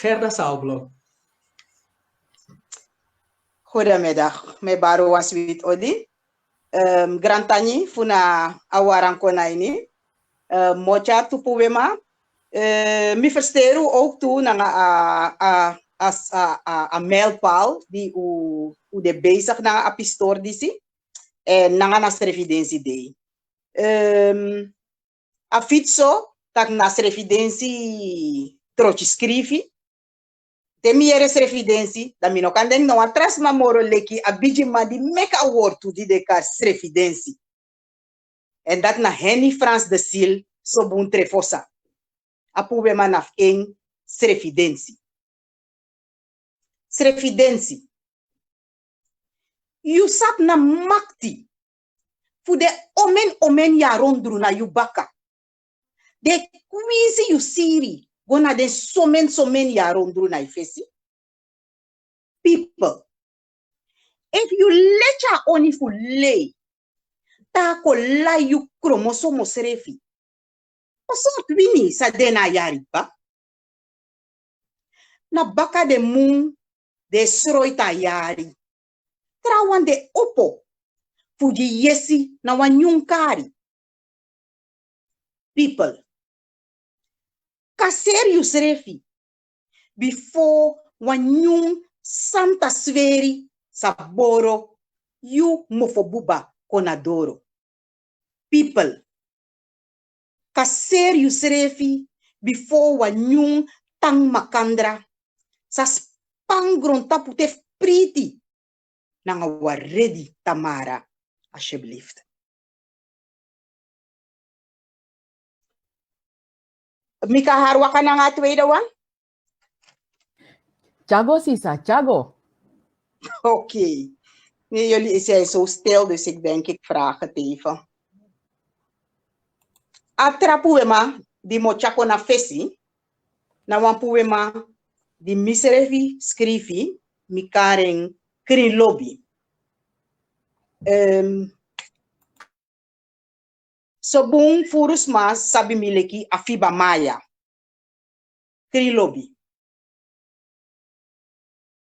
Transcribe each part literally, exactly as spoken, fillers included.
Gerda Saublok. Goedemiddag, mi e bari wan switi odi. Ehm, grantangi fu na a waranko na ini. Ehm, Motya, tu Pubema. Ehm, mi versteer u ook toe nanga a, a, a, a, a, a mijlpaal di u, u de bezig nanga a pistori disi. En nanga na srefidensi dei. Ehm, a fitso, taki na srefidensi troki skrifi. Te mi yere srefidensi, dan mi no kan denki na wan tra sma moro leki a bigiman di meki a wortu di den e kari srefidensi. En dati na Henny Frans de Syl, Sobun Trefosa. A Pubema na fu en srefidensi. Srefidensi. Yu sabi na makti fu den omen omen yari ondro na yu baka. Den kwinsi yu siri go na den somen somen yari ondro na yu fesi. People, efu yu leti a oni fu lei, te a kon lai yu kromosomo srefi, wan sortu wini sa de na a yari kba? Na baka den mun den e sroiti a yari. Trawan den e opo fu gi yesi na wan nyun kari. People, kaseri yusrefi bifo wan nyun santa sweri sa boro yu mofobuba kon na doro. People, kaseri yusrefi bifo wan nyun tan makandra sa span grontapu te fu priti nanga wan redi tamara, alsjeblieft. Mi kan hari waka nanga a tweede wan? Tyago, sisa, tyago. Oké. Nee, jullie zijn zo stil, dus ik denk, ik vraag het even. A tra poema di mi o tyari kon na fesi, na wan poema di misrefi skrifi, mi kari en Krin Lobi. Ehm, So bun furu sma sabi mi leki Afiba Maya. Krin Lobi.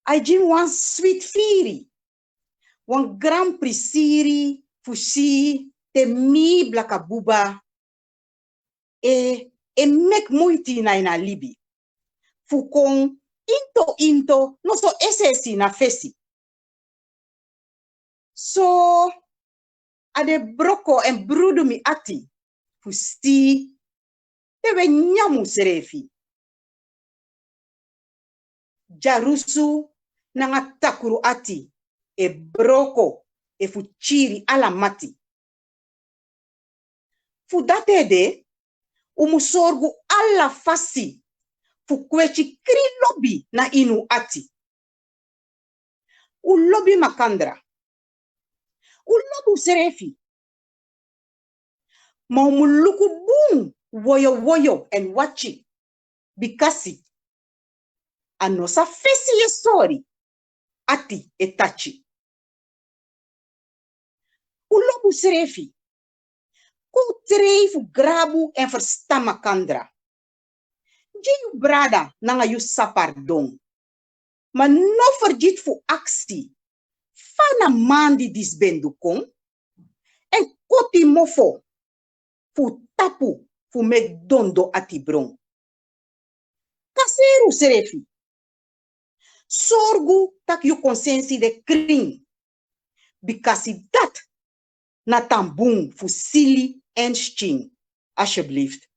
A e gi mi wan switi firi, wan gran prisiri fu si te mi blaka buba e, e meki muiti na ini a libi fu kon into into, noso es'esi na fesi. So a de broko èn brudu mi ati fu si te wi e nyan unsrefi. Dyarusu nanga takru ati e broko efu kiri ala mati. Fu dati ede, un mu sorgu ala fasi fu kweti krin lobi na ini un ati. Un lobi makandra. Un lobi unsrefi. Ma un mu luku bun woyowoyo èn wati, bikasi a no san fesi e sori, ati e taki. Un lobi unsrefi. Kon un trei fu grabu èn ferstan makandra. Gi yu brada nanga yu sisa pardon. Ma no fergiti fu aksi fa na man di disi ben du kon, èn koti mofo fu tapu fu meki dondo ati bron. Kaseri unsrefi. Sorgu tak' yu konsensi de krin, bikasi dati na tan bun fu sili èn skin. Alsjeblieft.